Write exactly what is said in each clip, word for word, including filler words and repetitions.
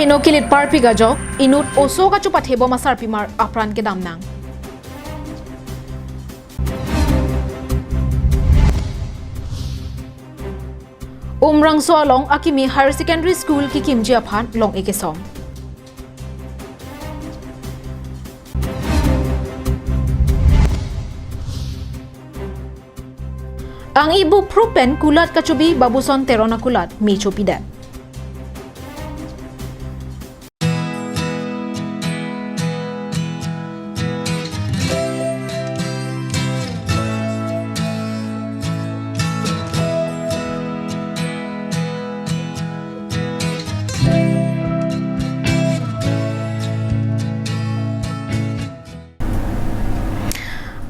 Ino kilit parpik ajok, inut oso kachopathe bom asarpimar apran kedam nang. Umrangso along akimi higher secondary school kikimji aphan long-e kesom. Ang-i buprup pen kulat kachobi Babuson Teron akulat me chopidet.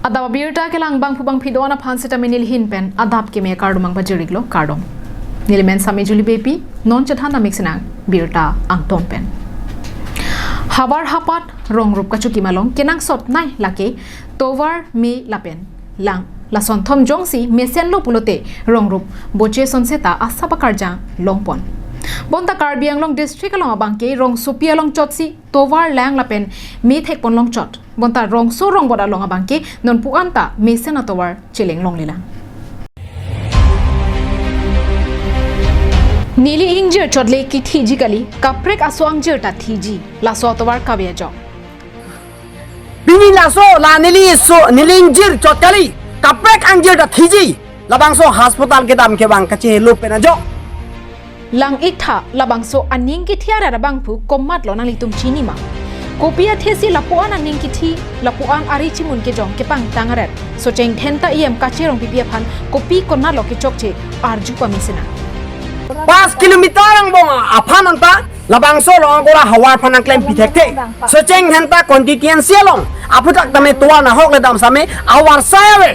Adap abirta kelang bangphu bangphi do-an aphan sitame nelihin pen adap keme kardom pajir-iklo, kardom. Nelimen Sami Juli Beypi, non chethan damik sinang birta angton pen. Havar hapat rongrup kachokim along kenangsot nei lake tovar me lapen lang. Lason thom jongsi mesenlo pulote rongrup boche son seta asap akarjang longpon. Bonta Karbi Anglong district along abangke rongsopi along chotsi tovar lang lapen me thekpon longchot. Bonta rongso rongbot along abangke nonpu anta mesen atovar cheleng longlelang. Neli ingjir chotle kithiji kali, kaprek aso angjir ta thiji, laso atovar kave ajok. Pini laso la neli so, neli ingjir chot kali, kaprek angjir ta thiji, labangso hospital kedam kevang kachehelo pen ajok. Lang-iktha, labangso aning kithi arat abangphu komatlo nanglitum chini ma? Kopi athesi lapu-an aning kithi, lapu-an ari chimun kejong kepangtang arat Socheng Dhenta E M kacherong pipi aphan kopi konatlo kechokche arju pame sinang. Pas kilometer angbong aphan anta labangso Rongagora havar aphan nangklem pithekthe. Socheng Dhenta constituency along aphuthak tame tovar nahok ledam same avarsai ave.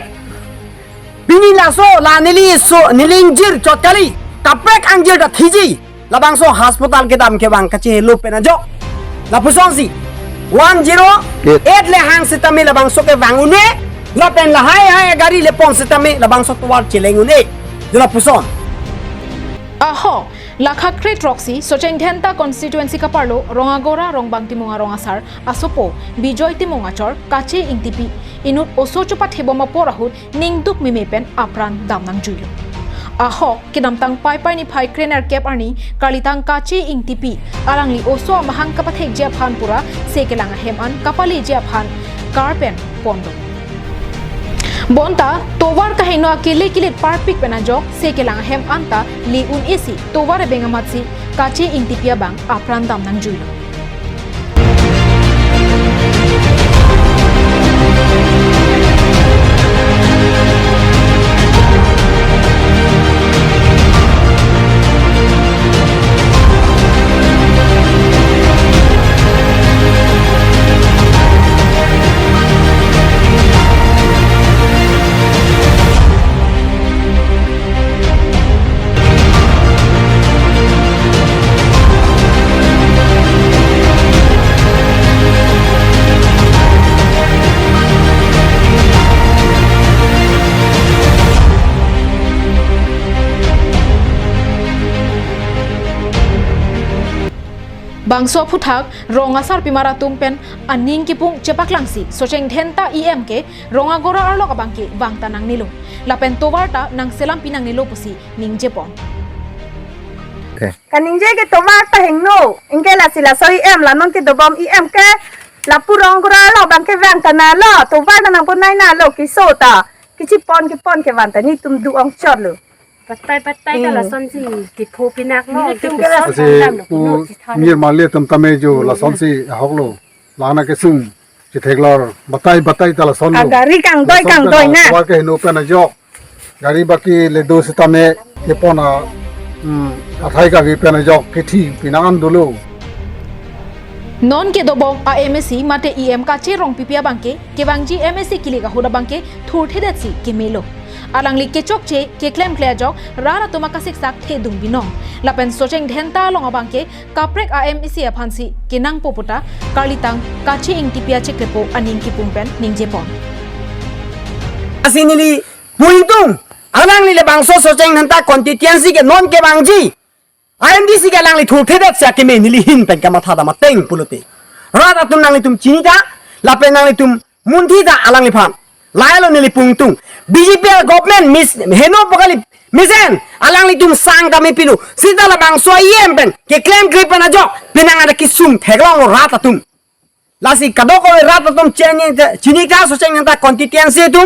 Pini laso la neli so, neli ingjir chot kali, kaprek angjir ta thiji, labangso hospital kedam kevang kachehelo pen ajok. Lapusonsi one zero eight le hang sitame labangso kevang un-e, lapen lahai hai gari le pon sitame labangso tovar cheleng un-e. Lapuson. Ahok, lakha kre throksi Socheng Dhenta constituency kaparlo Rongagora Rongbang Timung arong asar asopo Bijoy Timung achor Kache Ingtipi inut oso chopathe bom apor ahut ningduk meme pen apran dam nangjuilo. Ahok, kedamtang Paipai niphai krenerkep arni karlitang Kache Ingtipi alangli oso amahang kapathekji aphan pura se kelang ahem an kapaleji aphan kar pen ponlo. Bonta tovar kaheno akele kilit parpik pen ajok se kelang ahem anta le un-esi tovar ebeng amatsi Kache Ingtipi abang apran dam nangjuilo. Bangso aphuthak rong asarpimar atum pen aning kipung chepaklangsi Socheng Dhenta E M ke Rongagora arlok abangke vang ta nangnelo, lapen tovar ta nangselam pi nangnelo pusi ningjepon. Kaningje ke tovar ta hingno, ingke lasi laso E M la non kedobom E M ke lapu Rongagora arlok abangke vang ta nalo, tovar ta nangpon nei nalo, keso ta kechipon kepon ke vang ta netum do-ong chotlo. Batai batai ta lasonsi kepho pinaklo, netum ke lason asi pu nirmali atum tame jo lasonsi ahoklo. Langna kesung chetheklor batai batai ta lasonlo. Agari kangdoi kangdoi na. Tovar keheno pen ajok. Gari baki le do sitame kepon a, hmm, athai kave pen ajok kethi pinang an dolo. Non kedobom a M A C mate E M kacherong pipi abangke, kevangji M A C kilik ahut abangke thurthedetsi kemelo. Alangli kechokche keklemkle ajok rat atum akasiksak thedung binong. Lapen Socheng Dhenta along abangke kaprek a M A C aphansi kenangpo puta karlitang Kache Ingtipi achekrepo aning kipung pen ningjepon. Asi neli pu ingtung, alangli labangso Socheng Dhenta constituency ke non kevangji I M D C ke alangli thurthedet si akeme neli ahin pen kamatha dam ateng pulote, rat atum nanglitum chinitha, lapen nanglitum munthitha alangliphan. Lahelo neli pu ingtung. B J P government mis heno pokali mesen alanglitum sang kami pilu. Sita labangso E M pen keklemkle pen ajok penang ada kesung theklonglo rat atum. Lasi kadokave rat atum chini, chinitha, so chini ta constituency atum.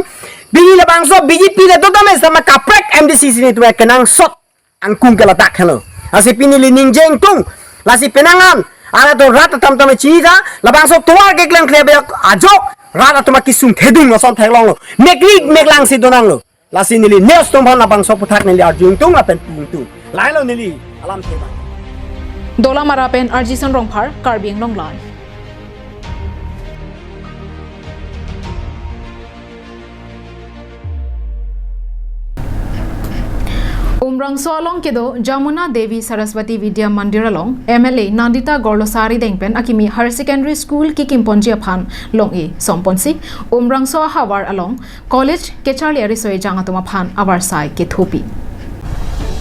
Bini labangso B J P le totally sama kaprek M D C si netum kenangsot angkung ke ladak helo. Lasi pini neli ningjeng tung. Lasi penang an, hala to rat atum tame chinitha, labangso tovar keklemkle be ajok rat atum akesung thedung ason theklonglo. Mekri meklang si donanglo. Lasi neli news atum aphan labangso aputhak neli arju ingtung lapen pu ingtung. Lahelo neli alam thema. Dolamara pen Arjison Rongphar, Karbi Anglong Live. Umrangso along kedo Jamuna Devi Saraswati Vidya Mandir along M L A Nandita Gorlosa arideng pen akimi Higher Secondary School kekimponji aphan long-e somponsi Umrangso ahavar along college kecharli ariso ejang atum aphan avarsai kethupi.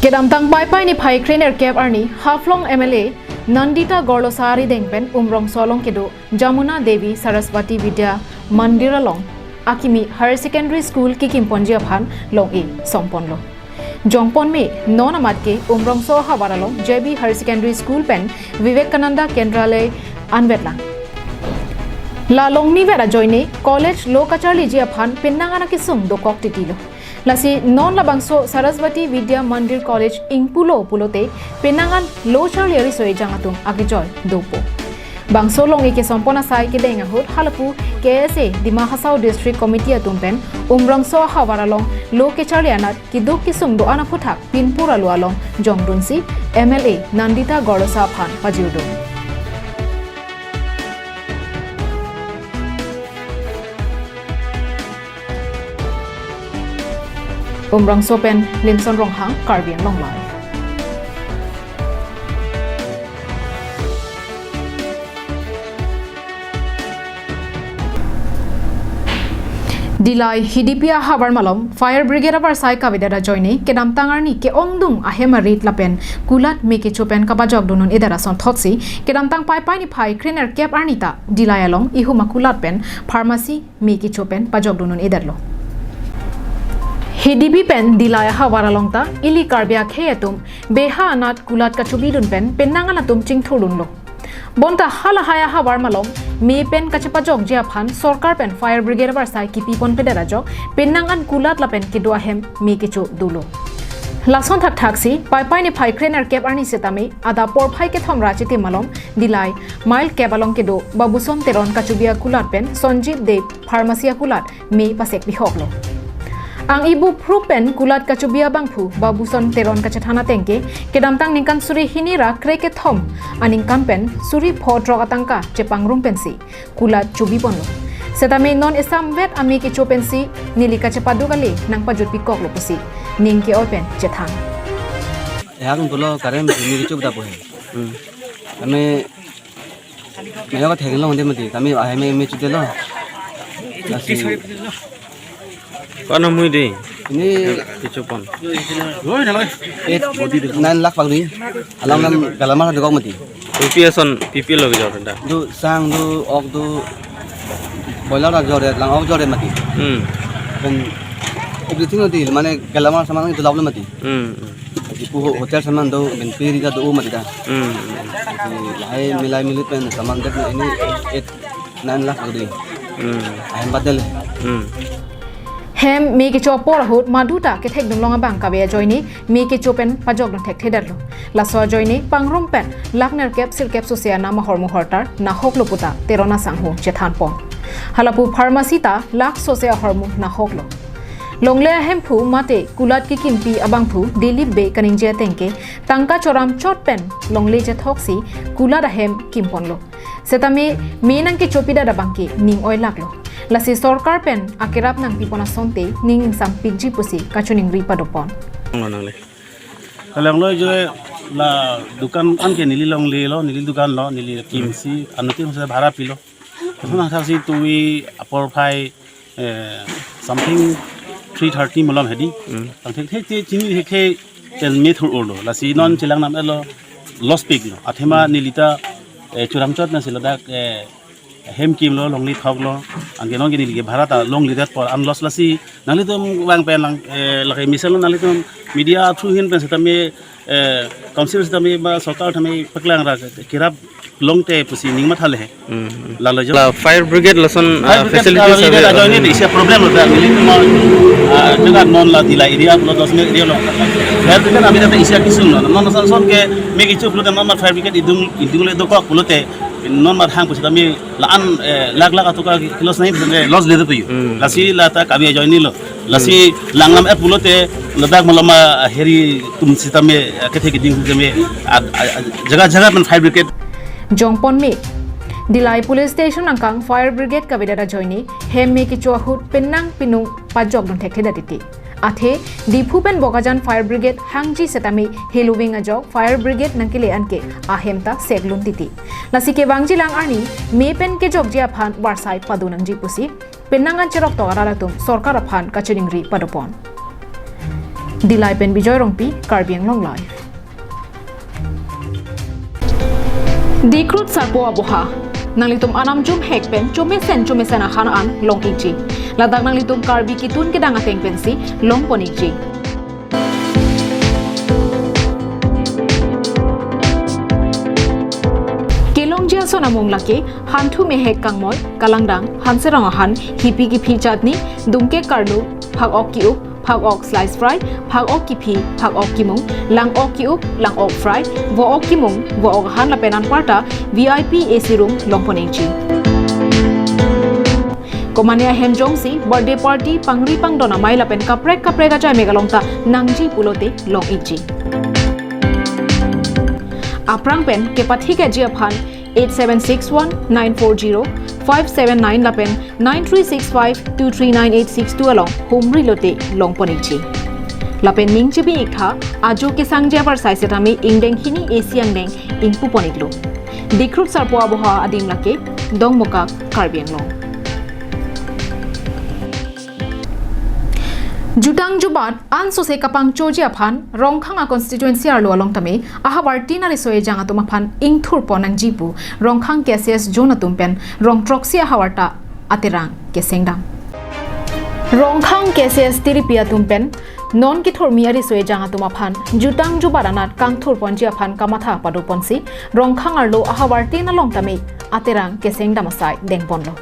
Kedamtang Paipai niphai krenerkep arni Haflong M L A Nandita Gorlosa arideng pen Umrangso along kedo Jamuna Devi Saraswati Vidya Mandir along akimi Higher Secondary School kekimponji aphan long-e somponlo. Jongpon me non amat ke Umrangso ahavar along J B Higher Secondary School pen Vivekananda Kendralaya anvet lang. La longnivet ajoine college lo kacharliji aphan penang an akesung dokok titilo. Lasi non labangso Saraswati Vidya Mandir College ingpulo pulote penang an lo charli ariso ejang atum akejoi dopo. Bangso long-e kesompon asai kedeng ahut halapu K S A Dima Hasao District Committee atum pen Umrangso ahavar along lo kecharli anat keduk kesung do-an aputhak pinpur alo along jongdunsi M L A Nandita Gorlosa aphan pajirdo. Umrangso pen Linson Ronghang, Karbi Anglong Live. Dillai Hidipi ahavar malom Fire Brigade avarsai kavedet ajoine kedamtang arni ke-ongdung ahem arit lapen kulat me kecho pen kapajokdun un-edet asonthotsi kedamtang Paipai niphai krenerkep arni ta Dillai along ihum akulat pen pharmacy me kecho pen pajokdun un-edetlo. Hidipi pen Dillai ahavar along ta ili Karbi akhei atum beha anat kulat kachobidun pen penang an atum chingthurdunlo. Bonta halahai ahavar malom me pen kachepajokji aphan sorkar pen Fire Brigade avarsai kipiponpedet ajok penang an kulat lapen kedo ahem me kecho dolo. Lason thakthaksi Paipai niphai krenerkep arni setame adap porphai kethom ra chitim malom Dillai mile kep along kedo Babuson Teron kachobi akulat pen Sanjib Deb pharmacy akulat me pasek pihoklo. Ang ibu phru pen kulat kachobi abangphu Babuson Teron kachethan ateng ke kedamtang ningkan suri hini ra krekethom aningkan pen suri pho throk atangka chepangrum pensi kulat chobiponlo. Setame non esamvet ame kecho pensi neli kachepaduk ale nangpajutpikoklo pusi ning ke-oi pen chethan. Ehang pulo karem me kecho ta po he. Hmm. Kami mayo ka theng long de mati. Kami ahem me chodelo. Lasi ko-an amuidi? Ini kechopon. Eight, nine lakh pagri. Alam nam galamar dokok mati. Pi pi ason, pi pi lo bijor da. Do sang, do ok, do boiler dak jor, lang ok jor mati. Hmm. Pen everything mati, mane galamar saman itu lap mati. Hmm. Ipu ho-, hotel saman do, pen peri ka do mati da. Hmm. Jadi lahai milai milit pen saman det na ini eight, nine lakh pagri. Hmm. Ahem badel. Hmm. Hem me kecho apor ahut maduta kethekdun long abang kave ajoine me kecho pen pajokdun thekthedetlo. Laso ajoine pangrum pen lakh nerkep sirkep sose anam ahormu hortar nahoklo puta Teron asangho chethanpon. Halapu pharmacy ta lakh sose ahormu nahoklo. Longle ahemphu mate kulat kekimpi abangphu Dilip Bey kaningje ateng ke tangka choram chot pen longle jethoksi kulat ahem kimponlo. Setame me nangkechopidet abang ke ning oilaklo. Lasi sorkar pen akerap nangpipon asonte ning ingsampikji pusi kachiningri padopon. Lo nangle. Kalanglo je la dukan an ke neli longlelo, neli dukan lo, neli kimsi, anuttin se bhara pilo. Lason thakthaksi tuvi apor phai, eh, something three thirty malom hedi. Hmm. Tang thekthe chini thekthe Tel me thur urlo. Lasi non chelang nam elo loss pik lo. Athema neli ta, eh, churam chot na sila dak, eh, hem kimlo, longle thoklo. Anke non ke neli ke bhara ta longle det apor an loss lasi. Nanglitum vang pen lang, eh, lake misal nanglitum media through hin pen setame, eh, council setame ba sorkar tame paklang ra kerap longte pusi ning mathale he. Hmm. Lalo jo. La fire brigade lason, ah, fire brigade facilities kalau ide ave? Ajoine isi problem lo dak. Neli non, ah, jaga non la Dillai area pulo Dosmil area lo. Fire brigade ami dak isi kisung lo. Non son son ke me kichu pulote non ma fire brigade idung idung le dokok pulote non ma hang pusi kami la-an, eh, lakh lakh atokar ke loss nai pusi loss le do puyu. Hmm. Lasi la ta kami ajoine lo. Lasi langlam et pulote ladak malama heri tum setame, eh, kethe keding setame, ad-, ad-, ad-, jaga jaga pen fire brigade. Jongpon me. Dillai Police Station angkang fire brigade kavedet ajoine hem me kecho ahut penang pinung pajok dun thekthedet titi. Athe Diphu pen Bokajan fire brigade hangji setame heloving ajok fire brigade nangkele anke ahem ta seklun titi. Lasi kevangji lang arni me pen kejokji aphan varsai padu nangji pusi penang an cherok tok arat atum sorkar aphan kachiningri padopon. Dillai pen Bijoy Rongpi, Karbi Anglong Live. Dikrut sarpo aboha. Nanglitum anam jum hek pen chomesen chomesen ahan an long ikji. Ladak nanglitum Karbi kitun kedang ateng pensi longpon ikji. Kelongji ason amung lake, hanthu mehek kangmoi, kalangdang, hanserong ahan, hipi kiphi chutney, dungke karlu, phak-ok ki-up, phak-ok slice fry, phak-ok kiphi, phak-ok kimung, lang-ok ki-up, lang-ok fry, vo-ok kimung, vo-ok ahan lapen anparta V I P A C room longpon ikji. Komane ahem jongsi birthday party, pangri pangdon amei lapen kaprek kaprek ajai mek along ta nangji pulote long ikji. Aphrang pen kepathikji aphan eight seven six one nine four zero five seven nine lapen nine three six five two three nine eight six two along humri lote longpon ikji. Lapen ning chibi iktha ajo kesangji avarsai setame ingdeng hini A C angdeng ingpupon iklo. Dikrut sarpo aboha adim lake Dongmukak, Karbi Anglong. Jutang jubat ansose kapangchoji aphan Rongkhang a constituency arlo along tame ahavar tin ariso ejang atum aphan ingthurpon nangji pu Rongkhang K C S zone atum pen rong throksi ahavar ta aterang kesengdam. Rongkhang K C S tiripi atum pen non kethurmi ariso ejang atum aphan jutang jubat anat kangthurponji aphan kamatha padoponsi Rongkhang arlo ahavar tin along tame aterang kesengdam asai dengponlo.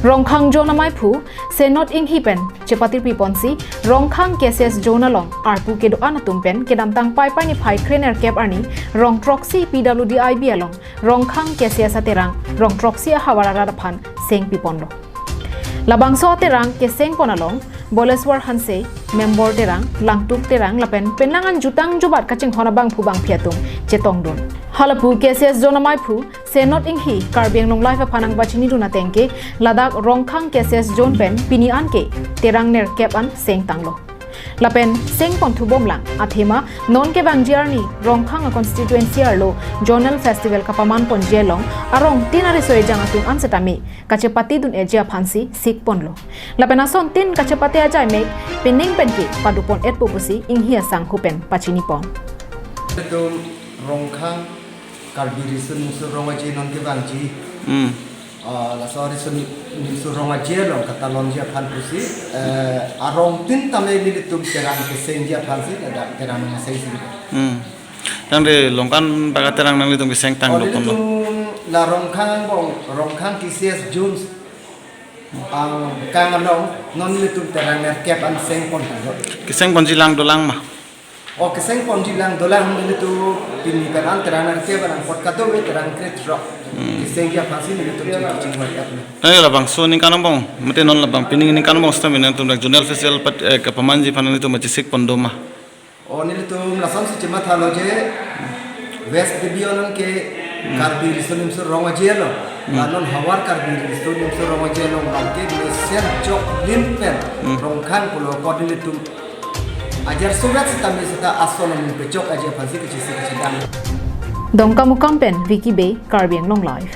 Rongkhang zone amaiphu Senot Inghi pen chepatiriponsi Rongkhang K C S zone along arpu kedo-an atum pen kedamtang Paipai niphai krenerkep arni rong throksi P W D I B along Rongkhang K C S aterang rong throksi ahavar arat aphan sengpiponlo. Labangso aterang kesengpon along Boleswar Hanse, Membor Terang, Langtuk Terang lapen penang an jutang jubat kachinghon abangphu bangphi atum chetongdun. Halapu K C S zone amaiphu Senot Inghi Karbi Anglong Live aphan nangpachinidun ateng ke ladak Rongkhang K C S zone pen pini an ke terang nerkep an sengtanglo. Lapen sengponthubomlang athema non kevangji arni Rongkhang a constituency arlo zonal festival kapamanponji along arong tin ariso ejang atum an setame kachepatidun-eji aphansi sikponlo. Lapen ason tin kachepate ajai mek pining pen ke padopon-etpo pusi Inghi asangho pen pachinipon. Itum Rongkhang Karbi Riso Nimso Rong Aje non kevangji. Hmm. Ah, laso Riso Nimso Rong Aje along katalonji aphan pusi, eh, arong tin tame nelitum terang kesengji aphansi, ada terang sengsi. Hmm. Tangte Rongkhang baka terang nanglitum kesengtanglo. Oh, ponlo. Nelitum la Rongkhang angbong, Rongkhang K C S zone angkang along, non nelitum terang nerkep an sengpontanglo. Kesengponji lang dolang ma? Oh, kesengponji lang dolang, nelitum pini pen an terang nerkep an angkot kadokave terang krethrok. Hmm. Kesengji aphansi nelitum chingki chingwar kap. Nangli labangso aningkan angbong, mate non labang pining aningkan angbong setame nangtum dak zonal festival pat, eh, kapamanji aphan nangtum machisikpon doma? Oh, nelitum lasonsi chemathalo je West Debi along ke, hmm, Karbi Riso Nimso Rong Aje along. Hmm. La non havar Karbi Riso Nimso Rong Aje along abang ke mesen choklim pen, hmm, Rongkhang pulo kot nelitum ajar surat setame seta ason amung pechok aja aphansi kachisi kachidam. Dongkamukam pen Vicky Bey, Karbi Anglong Live.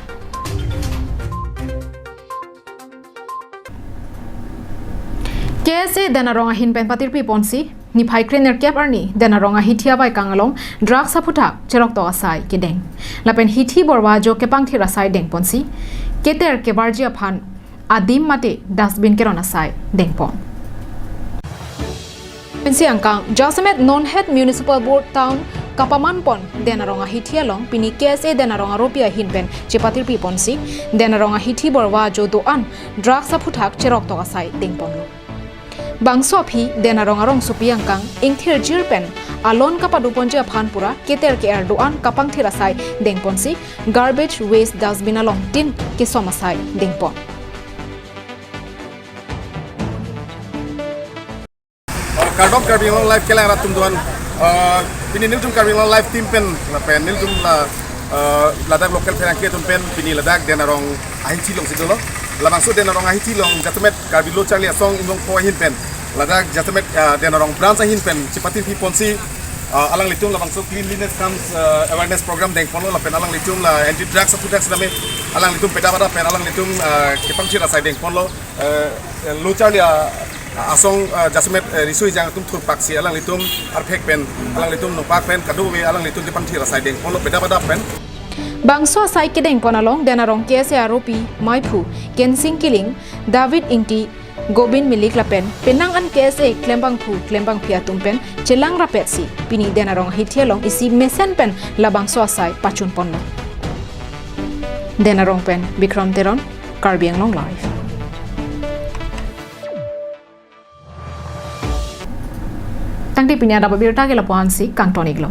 K S A den arong ahin pen patiriponsi Niphai krenerkep arni Den Arong ahithi abaikang along drugs aphuthak cheroktok asai kedeng. Lapen hithi borwa jo kepangthir asai dengponsi keter kebarji aphan adim mate dustbin keron asai dengpon. Pensi angkang jasemet non head municipal board town kapamanpon Den Arong ahithi along pini K S A Den Arong aropi ahin pen chepatirpiponsi Den Arong ahithi borwa jo do-an drugs aphuthak cheroktok asai dengponlo. Bangso aphi Den Arong arongsopi angkang ingthirjir pen alon kapadoponji aphan pura keter ke-er do-an kapangthir asai dengponsi garbage waste dustbin along tin kesom asai dengpon. Uh, Kardom Karbi Anglong Live kelang rat atum doan. Uh, pini nelitum Karbi Anglong Live team pen lapen nelitum la, uh, ladak local pherangke atum pen pini ladak Den Arong ahithi alongsi dolo. Labangso Den Arong ahithi along jasemet Karbi Lo Charli Asong Inglongpo ahin pen ladak jasemet, uh, Den Arong branch ahin pen chepatirpiponsi, uh, alanglitum labangso cleanliness comes, uh, awareness program dengponlo lapen alanglitum la anti drugs aphuthak sitame alanglitum beda beda pen alanglitum, uh, kepangthir asai dengponlo. Eh, Lo Charli, ah, Asong, ah, jasemet, eh, riso ejang atum thurpaksi alanglitum arphek pen, alanglitum nokpak pen kadokave alanglitum kepangthir asai dengponlo beda beda pen. Bangso asai kedengpon along Den Arong K S A aropi maiphu Kensing Killing, David Ingti, Gobin Milik lapen penang an K S A klembangphu klembangpi atum pen chelang rapetsi pini Den Arong ahithi along isi mesen pen labangso asai pachunponlo. Den Arong pen Bikram Teron, Karbi Anglong Live. Tangte pini adap abirta ke lapu-ansi kangton-iklo.